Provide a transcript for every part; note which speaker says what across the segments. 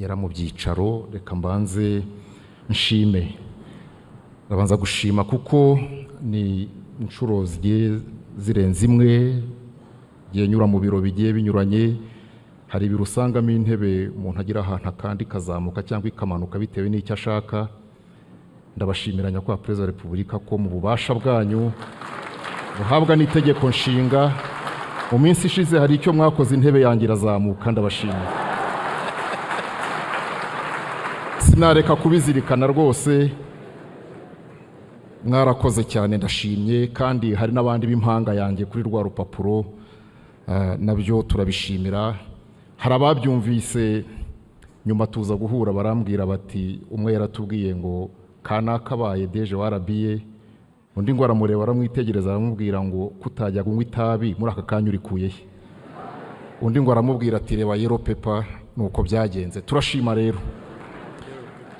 Speaker 1: Ngera mu byicaro, reka mbanze nshime. Ndabanza gushima kuko ni inshuro zigiye zirenze imwe ngiye nyura mu biro bigiye binyuranye. Hari ibiro usangamo intebe umuntu agira ahantu akandi ikazamuka cyangwa ikamanuka bitewe n'icyo ashaka. Ndabashimira, Nyakubahwa Perezida wa Repubulika, ko mu bubasha bwanyu buhabwa n'itegeko nshinga, mu minsi ishize hari icyo mwakoze intebe yanjye irazamuka. Ndabashimira, sinareka kubizirikana rwose. Mwarakoze cyane, ndashimye. Kandi hari n'abandi b'impanga yanjye kuri rwa rupapuro, nabyo turabishimira. Hari ababyumvise nyuma tuza guhura, barambwira bati umwe yaratubwiye ngo kanaka abaye DG wa RBA, undi ngo aramureba, aramwitegereza, aramubwira ngo kutajya kunywa itabi muri aka kanya urikuye he? Undi ngo aramubwira ati reba yellow paper. Nuko byagenze. Turashima rero,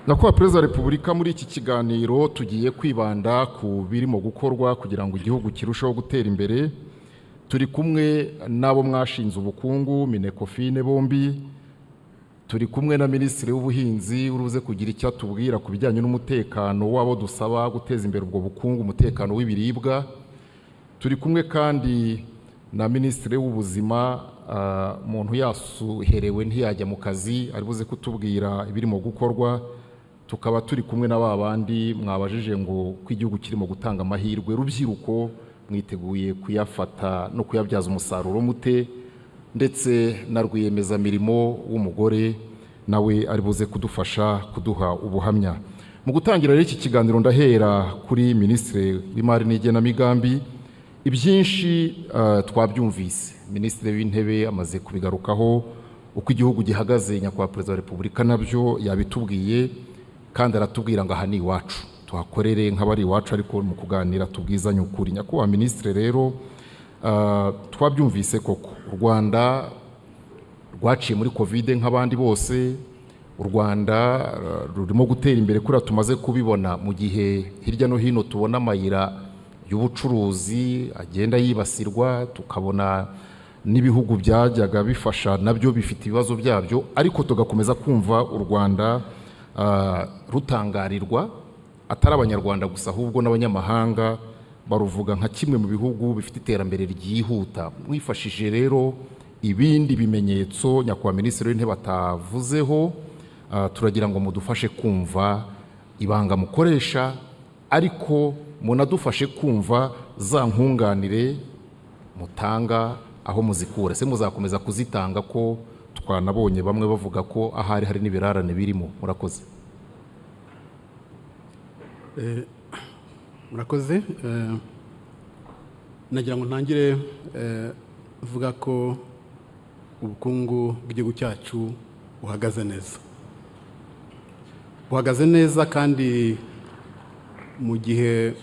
Speaker 1: Nyakubahwa Perezida wa Repubulika. Muri iki kiganiro tugiye kwibanda ku birimo gukorwa kugira ngo igihugu kirusheho gutera imbere. Turi kumwe n'abo mwashinze ubukungu, MINECOFIN bombi. Turi kumwe na Minisitiri w'Ubuhinzi uruze kugira icyo atubwira ku bijyanye n'umutekano w'abo dusaba guteza imbere ubwo bukungu, umutekano w'ibiribwa. Turi kumwe kandi na Minisitiri w'Ubuzima. Umuntu yasuherewe ntiyajya mu kazi, ari buze kutubwira ibirimo gukorwa. Tukaba turi kumwe na ba bandi mwabajije ngo ko igihugu kirimo gutanga amahirwe, rubyiruko mwiteguye kuyafata no kuyabyaza umusaruro mute? Ndetse na rwiyemezamirimo w'umugore nawe ari buze kudufasha kuduha ubuhamya. Mu gutangira rero iki kiganiro, ndahera kuri Minisitiri w'Imari n'Igenamigambi. Ibyinshi twabyumvise, Minisitiri w'Intebe amaze kubigarukaho, uko igihugu gihagaze. Nyakubahwa Perezida wa Repubulika nabyo yabitubwiye, kandi aratubwira ngo aha ni iwacu, tuhakorere nk'abari iwacu, ariko mu kuganira tubwizanye ukuri. Nyakubahwa Minisitiri rero, twabyumvise koko, u Rwanda rwaciye muri COVID nk'abandi bose. U Rwanda rurimo gutera imbere kuriya tumaze kubibona, mu gihe hirya no hino tubona amayira y'ubucuruzi agenda yibasirwa, tukabona n'ibihugu byajyaga bifasha nabyo bifite ibibazo byabyo, ariko tugakomeza kumva u Rwanda rutangarirwa, atari Abanyarwanda gusa ahubwo n'abanyamahanga baruvuga nka kimwe mu bihugu bifite iterambere ryihuta. Mwifashishije rero ibindi bimenyetso Nyakubahwa Minisitiri w'Intebe atavuzeho, turagira ngo mudufashe kumva ibanga mukoresha, ariko munadufashe kumva za nkunganire mutanga aho muzikura. Se muzakomeza kuzitanga, ko twanabonye bamwe bavuga ko ahari hari n'ibirarane birimo? Murakoze.
Speaker 2: Murakoze. Nagira ngo ntangire mvuga ko ubukungu bw'igihugu cyacu buhagaze neza, buhagaze neza, kandi mu gihe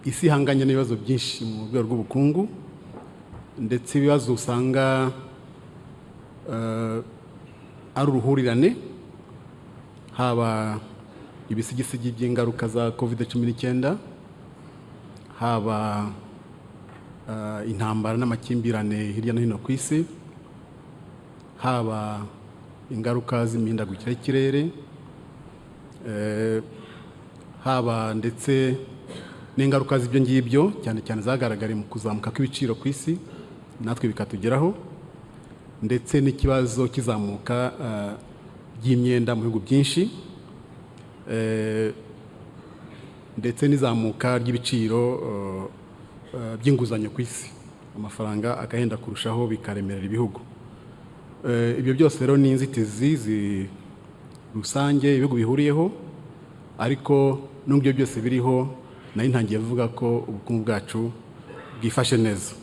Speaker 2: isi ihanganye n'ibibazo byinshi mu rwego rw'ubukungu, ndetse ibibazo usanga ari uruhurirane, haba ibisigisigi by'ingaruka za COVID-19, haba intambara n'amakimbirane hirya no hino ku isi, haba ingaruka z'imihindagurikire y'ikirere, haba ndetse n'ingaruka z'ibyo ngibyo cyane cyane zagaragariye mu kuzamuka kw'ibiciro ku isi, natwe bikatugeraho, ndetse n'ikibazo cy'izamuka ry'imyenda mu bihugu byinshi, ndetse n'izamuka ry'ibiciro by'inguzanyo ku isi, amafaranga agahenda kurushaho, bikaremerera ibihugu. Ibyo byose rero ni inzitizi rusange ibihugu bihuriyeho, ariko nubwo ibyo byose biriho, nari ntangiye vuga ko ubukungu bwacu bwifashe neza.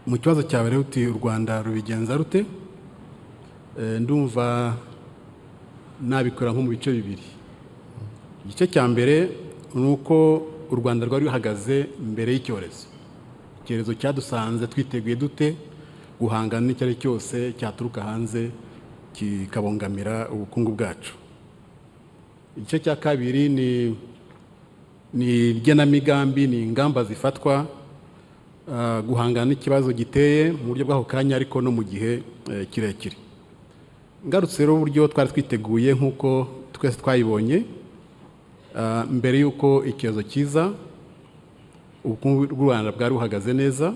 Speaker 2: Mu kibazo cyawe rero uti u Rwanda rubigenza rute? Ndumva nabikora nko mu bice bibiri. Igice cya mbere ni uko u Rwanda rwari ruhagaze mbere y'icyorezo. Icyorezo cyadusanze twiteguye dute guhangana n'icyo ari cyose cyaturuka hanze kikabongamira ubukungu bwacu? Igice cya kabiri ni igenamigambi, ni ingamba zifatwa guhangana n'ikibazo giteye mu buryo bw'ako kanya, ariko no mu gihe kirekire. Ngarutse rero uburyo twari twiteguye, nk'uko twese twayibonye, mbere y'uko icyorezo kiza, ubukungu bw'u Rwanda bwari buhagaze neza.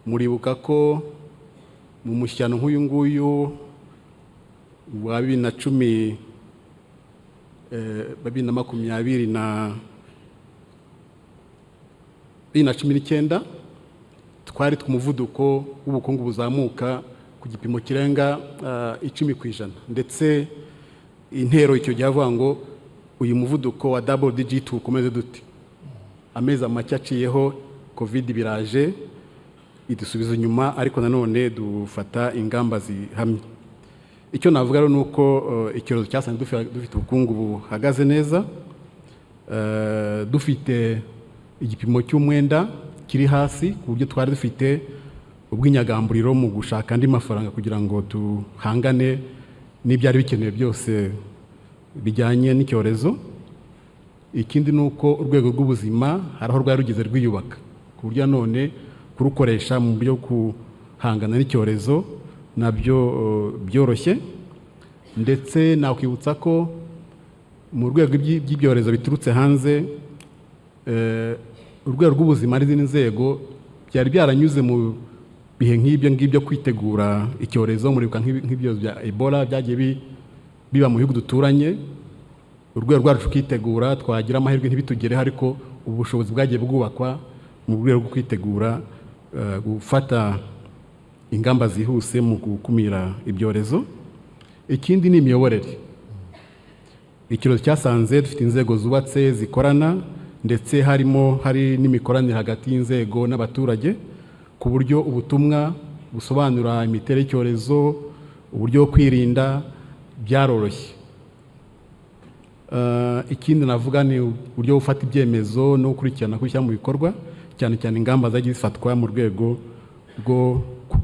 Speaker 2: Muribuka ko mu mushyano nk'uyu nguyu wa 2010, 2020 na 2019, twari ku muvuduko w'ubukungu buzamuka ku gipimo kirenga 10%, ndetse intero icyo gihe avuga ngo uyu muvuduko wa double digit ukomeze dute. Amezi make aciyeho, COVID biraje idusubiza inyuma, ariko nanone dufata ingamba zihamye. Icyo navuga rero ni uko icyorezo cyasanze dufite ubukungu buhagaze neza, dufite igipimo cy'umwenda kiri hasi, ku buryo twari dufite ubwinyagamburiro mu gushaka andi mafaranga kugira ngo duhangane n'ibyari bikenewe byose bijyanye n'icyorezo. Ikindi ni uko urwego rw'ubuzima hari aho rwari rugeze rwiyubaka, ku buryo none kurukoresha mu buryo guhangana n'icyorezo nabyo byoroshye. Ndetse nakwibutsa ko mu rwego by'ibyorezo biturutse hanze, urwego rw'ubuzima n'izindi nzego byari byaranyuze mu bihe nk'ibyo ngibyo kwitegura icyorezo. Muribuka nk'ibyorezo bya Ebola byagiye biba mu bihugu duturanye, urwego rwacu rukitegura, twagira amahirwe ntibitugereho, ariko ubushobozi bwagiye bwubakwa mu rwego rwo kwitegura gufata ingamba zihuse mu gukumira ibyorezo. Ikindi ni imiyoborere. Icyorezo cyasanze dufite inzego zubatse zikorana, ndetse harimo hari n'imikoranire hagati y'inzego n'abaturage, ku buryo ubutumwa busobanura imiterere y'icyorezo, uburyo bwo kwirinda byaroroshye. Ikindi navuga ni uburyo bwo gufata ibyemezo no gukurikirana kubishyira mu bikorwa, cyane cyane ingamba zagiye zifatwa mu rwego rwo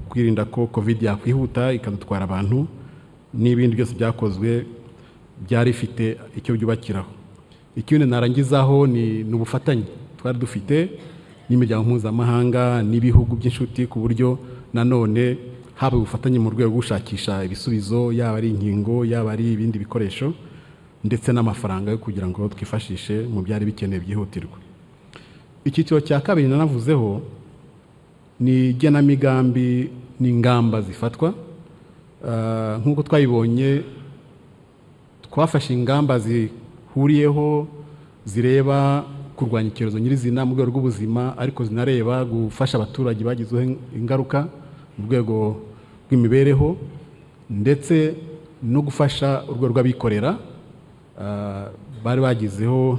Speaker 2: kwirinda ko COVID yakwihuta ikadutwara abantu, n'ibindi byose byakozwe byari bifite icyo byubakiraho. Ikindi narangizaho ni ubufatanye twari dufite n'imiryango mpuzamahanga n'ibihugu by'inshuti, ku buryo nanone haba ubufatanye mu rwego rwo gushakisha ibisubizo, yaba ari inkingo, yaba ari ibindi bikoresho, ndetse n'amafaranga yo kugira ngo twifashishe mu byari bikenewe byihutirwa. Icyiciro cya kabiri nanavuzeho ni igenamigambi n'ingamba zifatwa. Nk'uko twabibonye, twafashe ingamba zihuriyeho zireba kurwanya icyorezo nyirizina mu rwego rw'ubuzima, ariko zinareba gufasha abaturage bagizweho ingaruka mu rwego rw'imibereho, ndetse no gufasha urwego rw'abikorera bari bagizeho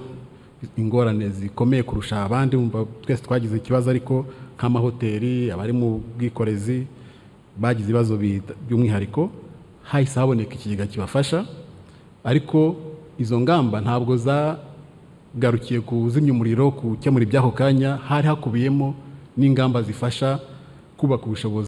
Speaker 2: ingorane zikomeye kurusha abandi. Twese twagize ikibazo, ariko nk'amahoteli, abari mu bwikorezi bagize ibibazo by'umwihariko, hahise haboneka ikigega kibafasha. Ariko izo ngamba ntabwo zagarukiye kuzimya umuriro, gukemura iby'ako kanya, hari hakubiyemo n'ingamba zifasha kubaka ubushobozi.